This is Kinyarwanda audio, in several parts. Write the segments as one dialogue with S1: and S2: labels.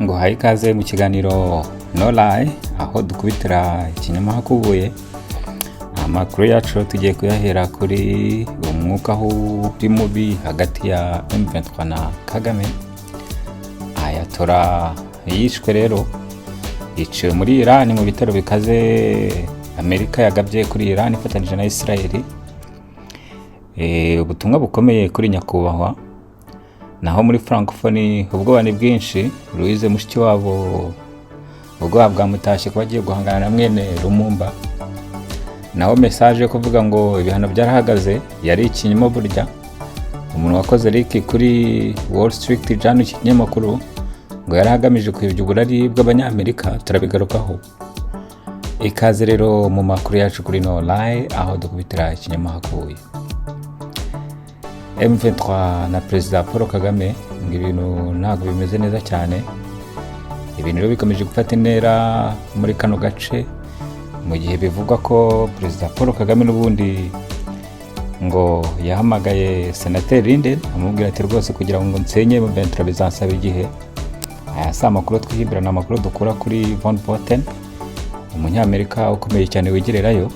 S1: Nguhaye ikaze mu kiganiro No Lie, aho dukubitira ikinyoma hakubuye. Amakuru yacu tugiye kuyahera kuri umwuka aho uri mubi hagati ya M23 na Kagame. Ayatollah yishwe rero, yiciwe muri Iran mu bitero bikaze Amerika yagabye kuri Iran ifatanyije na Israel. Ubutumwa bukomeye kuri nyakubahwa. Naho muri Francophonie ubwoba ni bwinshi. Louise Mushikiwabo ubwoba bwamutashye kuba agiye guhangana na mwene Lumumba. Naho message yo kuvuga ngo ibihano byarahagaze yari ikinyoma burya. Umuntu wakoze leak kuri Wall Street Journal, iki kinyamakuru, ngo yari agamije kuyobya uburari bw'Abanyamerika, turabigarukaho. Ikaze rero mu makuru yacu kuri No Lie, aho dukubitira ikinyoma hakuye. M23 na Perezida Paul Kagame ngo ibintu ntabwo bimeze neza cyane. Ibintu rero bikomeje gufata intera muri kano gace, mu gihe bivugwa ko Perezida Paul Kagame n'ubundi ngo yahamagaye Senateri Linden, amubwira ati: "Rwose kugira ngo nsenye M23 bizansaba igihe." Aya si amakuru twihimbira, ni amakuru dukura kuri Von Voten, umunyamerika ukomeye cyane wigererayo.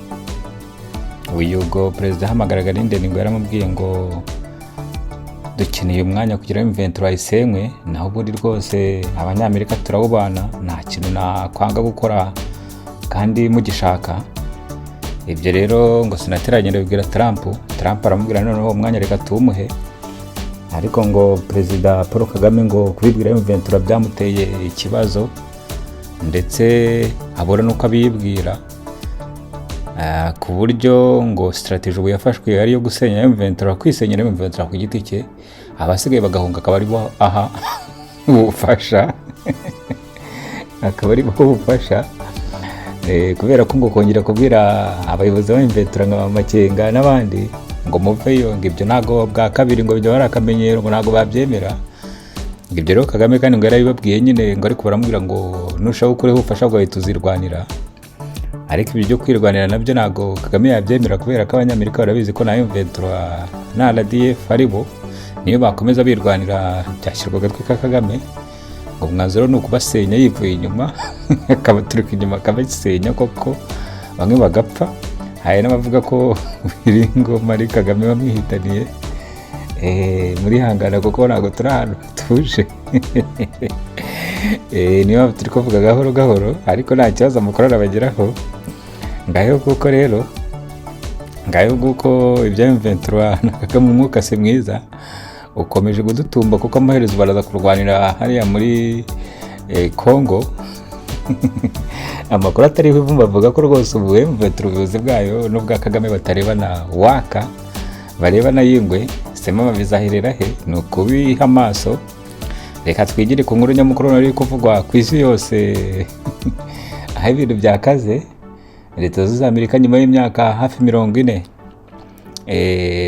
S1: Uyu ubwo perezida ahamagaraga Linden, ngo yaramubwiye ngo: "Dukeneye umwanya kugira ngo M23 isenywe, naho ubundi rwose Abanyamerika turawubana, nta kintu nakwanga gukora kandi mugishaka." Ibyo rero ngo senateri agenda abibwira Trump. Trump aramubwira: "Noneho uwo mwanya reka tuwumuhe." Ariko ngo Perezida Paul Kagame ngo kubibwira M23 byamuteye ikibazo, ndetse abura n'uko abibwira, ku buryo ngo strategy ubu yafashwe ari iyo gusenya M23, kwisenyera M23 ku giti cye, abasigaye bagahunga, akaba aribo aha ubufasha, akaba ari bo bufasha. Kubera ko ngo kongera kubwira abayobozi ba M23 nka Makenga n'abandi ngo muveyo, ngo ibyo ntabwo bwa kabiri, ngo ibyo bari akamenyero, ngo ntabwo babyemera. Ngo ibyo rero Kagame kandi ngo yarabibabwiye nyine, ngo ariko baramubwira ngo: "Nushaka ukureho ubufasha bwawe tuzirwanira." Ariko ibyo byo kwirwanira nabyo ntabwo Kagame yabyemera, kubera ko Abanyamerika barabizi ko na M23 na RDF ari bo, niyo bakomeza birwanira byashyirwa agatwi ka Kagame. Ngo umwanzuro ni ukubasenya yivuye inyuma, akabaturuka inyuma akabasenya koko, bamwe bagapfa. Hari n'abavuga ko biri ngoma ari Kagame wamwihitaniye. Muri hangana kuko ntabwo turi ahantu hatuje. Niyo mpamvu turi kuvuga gahoro gahoro, ariko nta kibazo, amakuru arabageraho. Ngayo kuko rero, ngayo nguko ibya M23 na Kagame. Umwuka si mwiza, ukomeje kudutumba, kuko amaherezo baraza kurwanira hariya muri Congo. Amakuru atariho ivumbi avuga ko rwose ubu M23, ubuyobozi bwayo n'ubwa Kagame batarebana waka, barebana y'ingwe. Sema bizahirera he? Ni ukubiha amaso. Reka twigire ku nkuru nyamukuru nari kuvugwa ku isi yose, aho ibintu byakaze. Leta Zunze Amerika, nyuma y'imyaka hafi 40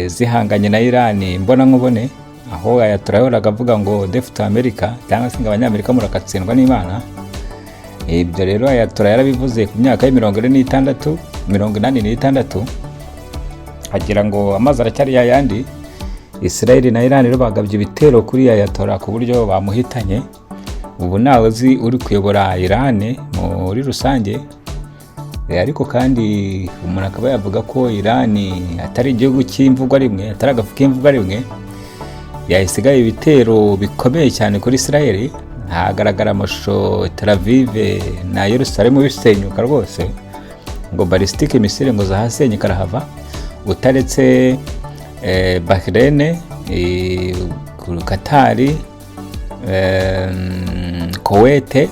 S1: zihanganye na Irani mbona nkubone, aho Ayatollah yahoraga avuga ngo "Death to America" cyangwa se ngo "Abanyamerika murakatsindwa n'Imana". Ibyo rero Ayatollah yarabivuze ku myaka ya 46, 86, agira ngo amazi aracyari yayandi. Israel na Iran rero bagabye ibitero kuri Ayatollah ku buryo bamuhitanye. Ubu ntawe uzi uri kuyobora Iran muri rusange. Ariko kandi umuntu akaba yavuga ko Iran atari igihugu cy'imvugwa rimwe, atari agafu k'imvugwa rimwe. Yahise ibitero bikomeye cyane kuri Israel, hagaragara amashusho Tel Aviv na Yerusalemu bisenyuka rwose, ngo ballistic missile ngo zahasenye karahava, utaretse Bahrain, Qatar, Kuwait,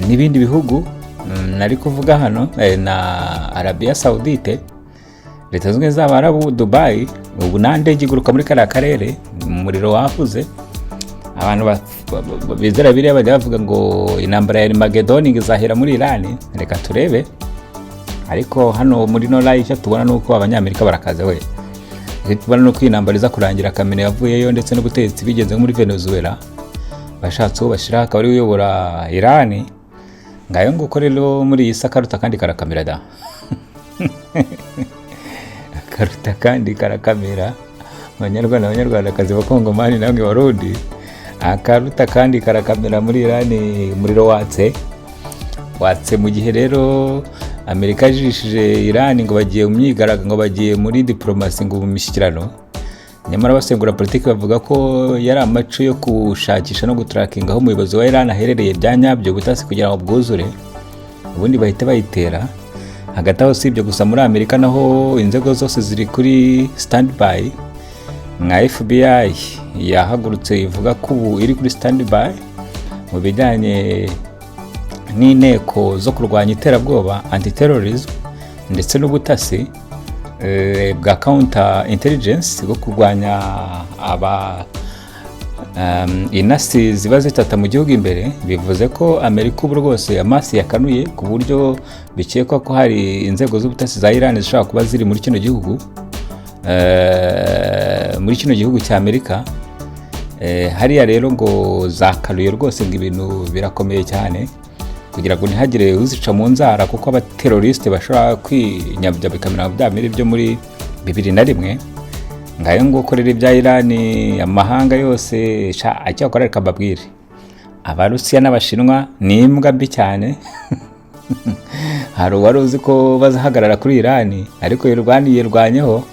S1: n'ibindi bihugu nari kuvuga hano, na Arabia Saudite, Leta Zunze Ubumwe z'Abarabu, Dubai. Ubu nta ndege iguruka muri kariya karere, umuriro wavuze. Abantu bizera biriya bajya bavuga ngo intambara ya Armageddon izahera muri Iran. Reka turebe. Ariko hano muri No Lie icyo tubona ni uko Abanyamerika barakaze we. Icyo tubona ni uko iyi ntambara iza kurangira Khamenei yavuyeyo, ndetse n'ubutegetsi bigeze nko muri Venezuela, bashatse uwo bashyiraho akaba ariwe uyobora Iran. Ngayo nguko rero, muri iyi si akaruta kandi karakamira da, akaruta kandi karakamira. Abanyarwanda, Abanyarwandakazi, Abakongomani namwe Barundi, Akaruta kandi karakamera muri Irani. Umuriro watse watse. Mu gihe rero Amerika yajijishije Irani ngo bagiye mu myigaragambyo, ngo bagiye muri diporomasi, ngo mu mishyikirano, nyamara abasengura politiki bavuga ko yari amaco yo gushakisha no gutarakinga aho umuyobozi wa Iran aherereye bya nyabyo, ubutasi kugira ngo bwuzure, ubundi bahita bayitera. Hagati aho, si ibyo gusa, muri Amerika naho inzego zose ziri kuri standby. Nka FBI yahagurutse ivuga ko ubu iri kuri standby mu bijyanye n'inteko zo kurwanya iterabwoba, anti-terrorism, ndetse n'ubutasi bwa counter intelligence bwo kurwanya aba intasi ziba zitata mu gihugu imbere. Bivuze ko Amerika ubu rwose amaso yakanuye, ku buryo bikekwa ko hari inzego z'ubutasi za Iran zishobora kuba ziri muri kino gihugu, muri kino gihugu cya Amerika. Hariya rero ngo zakaruye rwose, ngo ibintu birakomeye cyane kugira ngo ntihagire uzica mu nzara, kuko abaterorisite bashobora kwinyabya bikamera nka bya bindi byo muri 2001. Ngayo nguko rero ibya Irani. Amahanga yose sha icyakora, reka mbabwire, Abarusiya n'Abashinwa ni imbwa mbi cyane. Hari uwari uzi ko bazahagarara kuri Irani, ariko yirwanyeho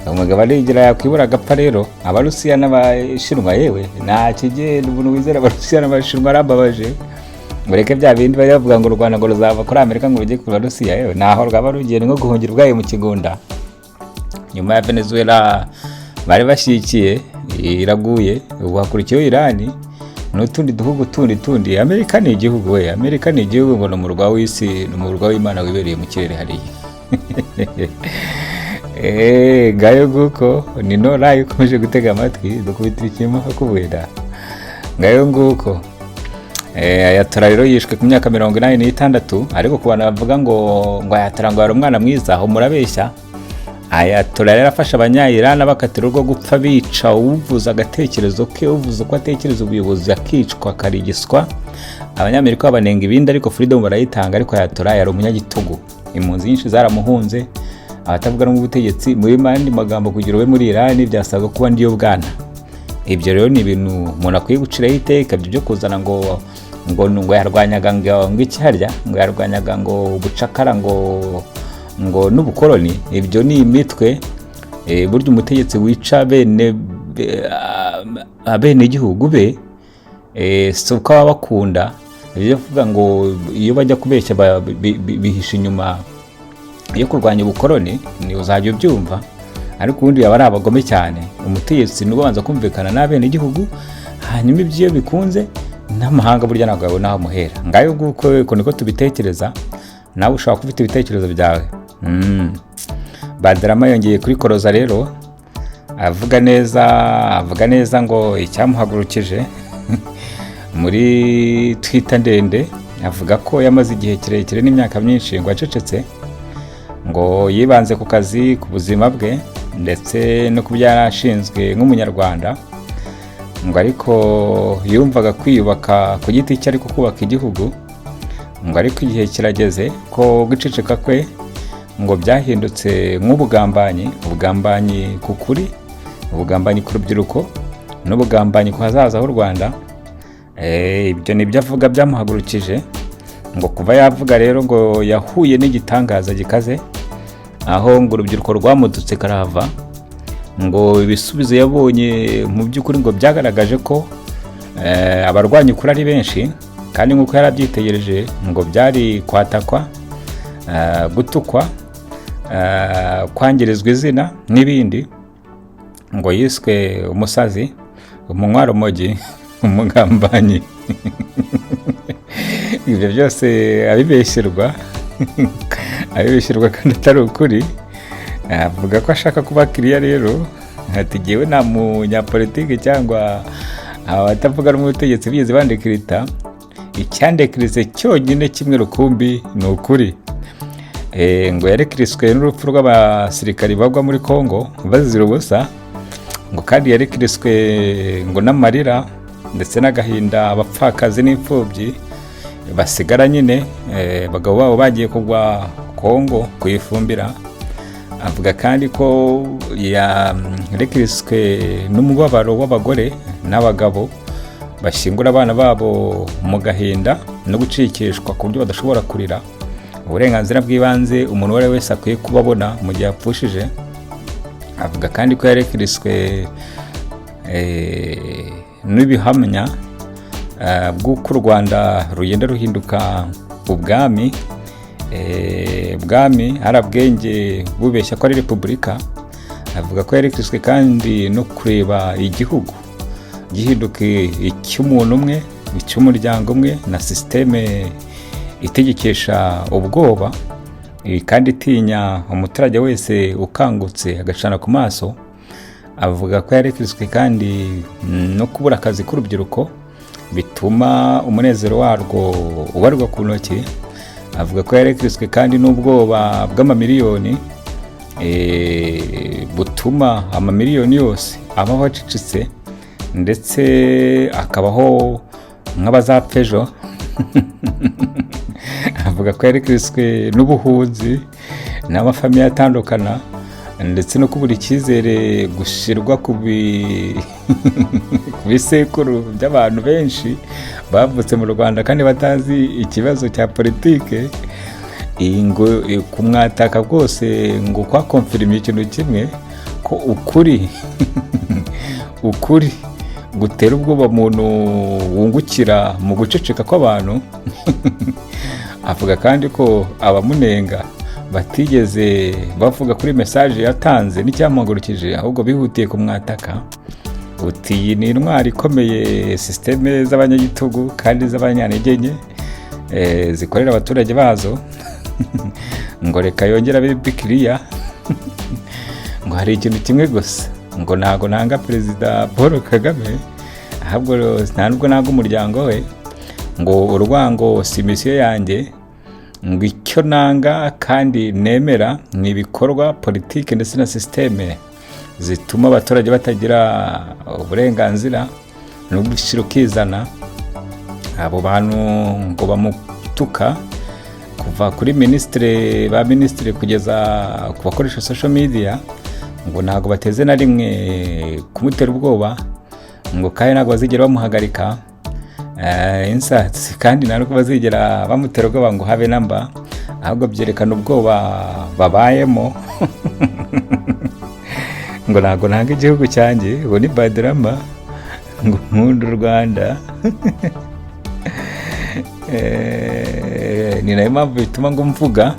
S1: umugabo arigira yakwibura agapfa. Rero Abarusiya n'Abashinwa, yewe, nta kigenda. Umuntu wizera Abarusiya n'Abashinwa arambabaje. Mureke bya bindi bajya bavuga ngo u Rwanda ngo ruzava kuri Amerika ngo rujye ku Barusiya, yewe, ntaho rwaba rugiye, ni nko guhungira ubwayo mu kigunda. Nyuma ya Venezuela bari bashyigikiye iraguye, ubu hakurikiyeho Irani n'utundi duhugu tundi tundi. Amerika ni igihugu we, Amerika ni igihugu, ngo ni umurwa w'isi, ni umurwa w'Imana wibereye mu kirere hariya. Ngayo nguko, ni Nora ikomeje gutega amatwi, dukubitira ikirimo hakubwira. Ngayo nguko. Ayatollah rero yishwe ku myaka 86. Ariko ku bantu bavuga ngo Ayatollah ngo yari umwana mwiza, aho murabeshya. Ayatollah yari afashe Abanyayirani abakatira urwo gupfa, bica uvuze agatekerezo ke, uvuze uko atekereza ubuyobozi, akicwa, akarigiswa. Abanyamerika babanenga ibindi, ariko freedom barayitanga. Ariko Ayatollah yari umunyagitugu, impunzi nyinshi zaramuhunze, abatavuga rumwe ubutegetsi. Muri mandi magambo, kugira ube muri Irani byasabwa kuba ndiyo bwana. Ibyo rero ni ibintu umuntu akwiye guciraho iteka. Ibyo byo kuzana ngo yarwanyaga ngo iki harya, ngo yarwanyaga ngo ubucakara, ngo n'ubukoloni, ibyo ni imitwe. Burya umutegetsi wica bene abenegihugu be, si uko baba bakunda. Ibyo kuvuga ngo iyo bajya kubeshya bihisha inyuma yo kurwanya ubukoloni, ni uzajya ubyumva, ariko ubundi yaba ari abagome cyane. Umutegetsi ni ubanza kumvikana n'abenegihugu, hanyuma ibyo iyo bikunze n'amahanga burya ntabwo yabona aho amuhera. Ngayo nguko, uko niko tubitekereza, nawe ushobora kuba ufite ibitekerezo byawe. Badrama yongeye kuri koroza rero, avuga neza, avuga neza ngo icyamuhagurukije. Muri Twitter ndende avuga ko yamaze igihe kirekire n'imyaka myinshi ngo acecetse, ngo yibanze ku kazi, ku buzima bwe, ndetse no ku byo yari ashinzwe nk'Umunyarwanda, ngo ariko yumvaga kwiyubaka ku giti cye ariko kubaka igihugu, ngo ariko igihe kirageze ko guceceka kwe ngo byahindutse nk'ubugambanyi, ubugambanyi ku kuri, ubugambanyi ku rubyiruko, n'ubugambanyi ku hazaza h'u Rwanda. Ibyo ni ibyo avuga byamuhagurukije. Ngo kuva yavuga rero, ngo yahuye n'igitangaza gikaze, aho ngo urubyiruko rwamudutse karahava. Ngo ibisubizo yabonye mu by'ukuri ngo byagaragaje ko abarwanya ukuri ari benshi, kandi nk'uko yari abyitegereje ngo byari kwatakwa, gutukwa, kwangirizwa izina n'ibindi. Ngo yiswe umusazi, umunywarumogi, umugambanyi, ibyo byose abibeshyerwa, abibeshyerwa kandi atari ukuri. Avuga ko ashaka kuba kiriya rero, ati jyewe nta munyapolitike cyangwa abatavuga rumwe ubutegetsi bigeze bandekirita, icyandekirise cyonyine kimwe rukumbi ni ukuri. Ngo yarekiriswe n'urupfu rw'abasirikari bagwa muri Congo bazira ubusa, ngo kandi yarekiriswe ngo n'amarira ndetse n'agahinda abapfakazi n'imfubyi basigara nyine abagabo babo bagiye kugwa Congo kuyifumbira. Avuga kandi ko yarekiriswe n'umubabaro w'abagore n'abagabo. Bashyingura abana babo mu gahinda no gucikishwa ku buryo badashobora kurira, uburenganzira bw'ibanze umuntu uwo ari we wese akwiye kubabona mu gihe apfushije. Avuga kandi ko yarekiriswe n'ibihamya bw'uko u Rwanda rugenda ruhinduka ubwami, bwami harabwenge bubeshya ko ari repubulika. Avuga ko yarekiriswe kandi no kureba igihugu gihinduka icy'umuntu umwe, icy'umuryango umwe, na sisiteme itegekesha ubwoba, kandi itinya umuturage wese ukangutse agacana ku maso. Avuga ko yarekiriswe kandi no kubura akazi k'urubyiruko bituma umunezero warwo ubarwa ku ntoki. Avuga ko yarekiriswe kandi n'ubwoba bw'amamiliyoni, butuma amamiliyoni yose abaho acecetse ndetse akabaho nk'abazapfa ejo. Avuga ko yarekiriswe n'ubuhunzi n'amafamiye atandukana, ndetse no kubura icyizere gushyirwa ku bisekuru by'abantu benshi bavutse mu Rwanda kandi batazi ikibazo cya politike. Iyi ngo kumwataka bwose ngo kwakonfirima ikintu kimwe, ko ukuri gutera ubwoba umuntu wungukira mu guceceka kw'abantu. Avuga kandi ko abamunenga batigeze bavuga kuri message yatanze n'icyamuhagurukije, ahubwo bihutiye kumwataka. Uti iyi ni intwari ikomeye sisiteme z'abanyagitugu kandi z'abanyantege nke, zikorera abaturage bazo. Ngo reka yongere abe bikiriya, ngo hari ikintu kimwe gusa, ngo ntago nanga Perezida Paul Kagame, ahubwo nta nubwo nanga umuryango we, ngo urwango si misiyo yanjye, ngo icyo nanga kandi nemera ni ibikorwa, politiki ndetse na sisiteme zituma abaturage batagira uburenganzira no gushyira ukizana. Abo bantu ngo bamutuka, kuva kuri minisitiri, ba minisitiri, kugeza ku bakoresha social media, ngo ntabwo bateze na rimwe kumutera ubwoba, ngo kandi ntabwo bazigera bamuhagarika insatsi, kandi nta nubwo bazigera bamutera ubwoba ngo habe namba, ahubwo byerekana ubwoba babayemo. Ngo ntabwo nanga igihugu cyanjye, ngo ni Badrama, ngo nkunda u Rwanda. Ni nayo mpamvu bituma ngo mvuga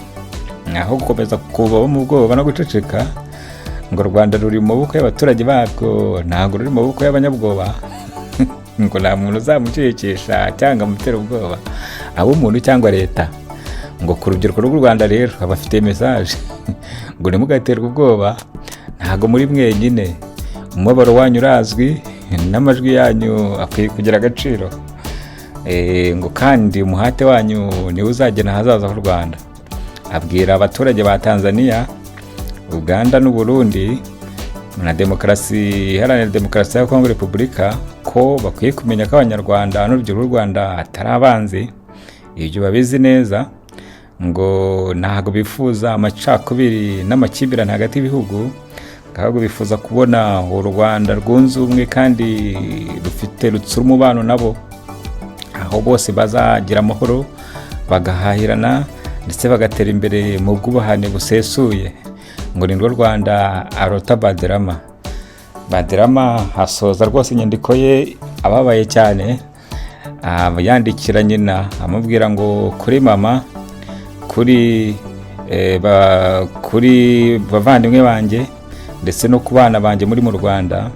S1: aho gukomeza kubaho mu bwoba no guceceka. Ngo u Rwanda ruri mu maboko y'abaturage barwo, ntabwo ruri mu maboko y'abanyabwoba. Ngo nta muntu uzamucecekesha cyangwa amutera ubwoba, aba umuntu cyangwa leta. Ngo ku rubyiruko rw'u Rwanda rero abafitiye message, ngo ntimugaterwe ubwoba, ntabwo muri mwenyine, umubabaro wanyu urazwi n'amajwi yanyu akwiye kugira agaciro. Ngo kandi umuhate wanyu niwo uzagena ahazaza h'u Rwanda. Abwira abaturage ba Tanzania, Uganda n'u Burundi na demokarasi iharanira demokarasi ya Kongo Repubulika ko bakwiye kumenya ko Abanyarwanda n'urubyiruko rw'u Rwanda atari abanzi, ibyo babizi neza. Ngo ntabwo bifuza amacakubiri n'amakimbirane hagati y'ibihugu, ahubwo bifuza kubona u Rwanda rwunze ubumwe kandi rufite rutsura umubano nabo, aho bose bazagira amahoro, bagahahirana ndetse bagatera imbere mu bwubahane busesuye. Ngo ni rwo Rwanda arota Badrama. Badrama asoza rwose inyandiko ye ababaye cyane, yandikira nyina amubwira ngo kuri mama, kuri bavandimwe banjye ndetse no ku bana banjye muri mu Rwanda,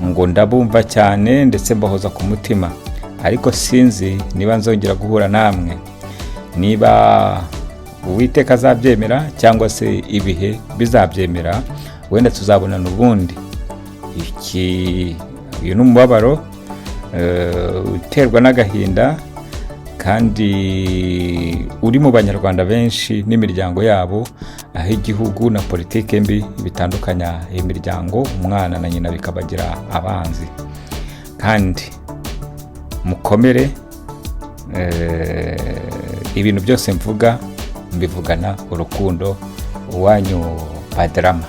S1: ngo ndabumva cyane ndetse mbahoza ku mutima, ariko sinzi niba nzongera guhura namwe, niba Uwiteka azabyemera cyangwa se ibihe bizabyemera, wenda tuzabonana ubundi. Iki uyu ni umubabaro uterwa n'agahinda kandi uri mu Banyarwanda benshi n'imiryango yabo, aho igihugu na politike mbi bitandukanya imiryango, umwana na nyina bikabagira abanzi. Kandi mukomere, ibintu byose mvuga mbivugana urukundo. Uwanyu Badrama.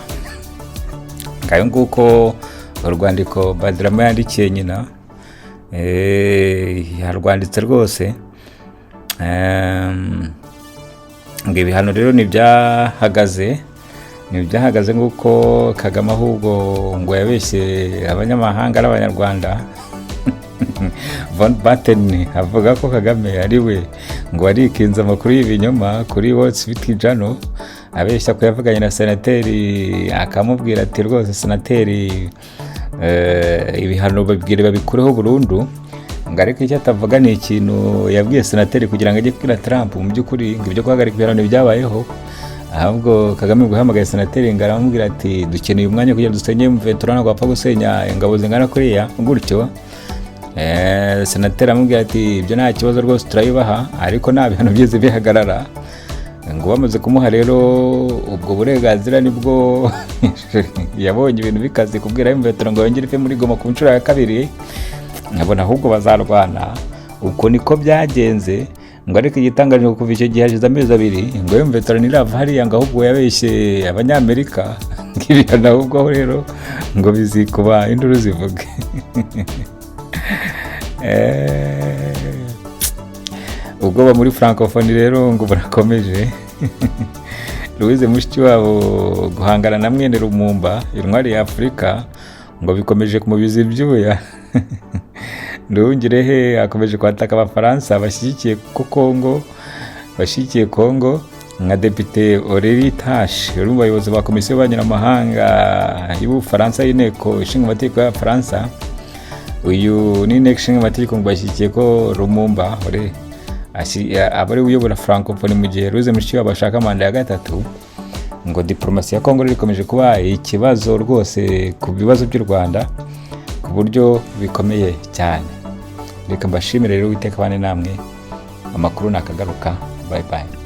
S1: Ngayo nguko urwandiko Badrama yandikiye nyina. Yarwanditse rwose. Ngo ibihano rero ntibyahagaze nk'uko Kagame ahubwo ngo yabeshye abanyamahanga n'Abanyarwanda. Von Batten avuga ko Kagame ari we ngo warikinze amakuru y'ibinyoma kuri Wall Street Journal, abeshya ko yavuganye na senateri, akamubwira ati: "Rwose senateri, ibihano babwire babikureho burundu." Ngo ariko icyo atavuga ni ikintu yabwiye senateri kugira ngo ajye kubwira Trump. Mu by'ukuri ngo ibyo guhagarika ibihano ntibyabayeho, ahubwo Kagame ngo yahamagaye senateri, ngo aramubwira ati: "Dukeneye umwanya kugira ngo dusenye M23, ntabwo wapfa gusenya ingabo zingana kuriya gutyo." Senateri aramubwira ati: "Ibyo nta kibazo rwose, turabibaha." Ariko nta bihano byigeze bihagarara. Ngo bamaze kumuha rero ubwo burenganzira, nibwo yabonye ibintu bikaze kubwira M23 ngo yongere ive muri Goma ku nshuro ya kabiri, nkabona ahubwo bazarwana. Uko niko byagenze. Ngo ariko igitangaje, ngo kuva icyo gihe hashize amezi 2, ngo M23 ntirava hariya, ngo ahubwo yabeshye Abanyamerika ngo ibihano ahubwo aho rero ngo bizikuba induru zivuge. Ubwoba muri Francophonie rero ngo burakomeje. Louise Mushikiwabo guhangana na mwene Lumumba, intwari ya Afurika, ngo bikomeje kumubiza ibyuya. Nduhungirehe akomeje kwataka Abafaransa bashyigikiye ko Kongo, bashyigikiye Kongo, nka Depite Aurélie Tache uri mu bayobozi ba Komisiyo y'Ububanyi n'Amahanga y'Ubufaransa y'Inteko Ishinga Amategeko y'Abafaransa. Uyu ni Inteko Ishinga Amategeko, ngo bashyigikiye ko Lumumba ore aba ari we uyobora Francophonie mu gihe Louise Mushikiwabo ashaka manda ya gatatu. Ngo diplomasi ya Kongo rero ikomeje kuba ikibazo rwose ku bibazo by'u Rwanda ku buryo bikomeye cyane. Reka mbashimire rero, Uwiteka abane namwe. Amakuru nakagaruka. Bye bye.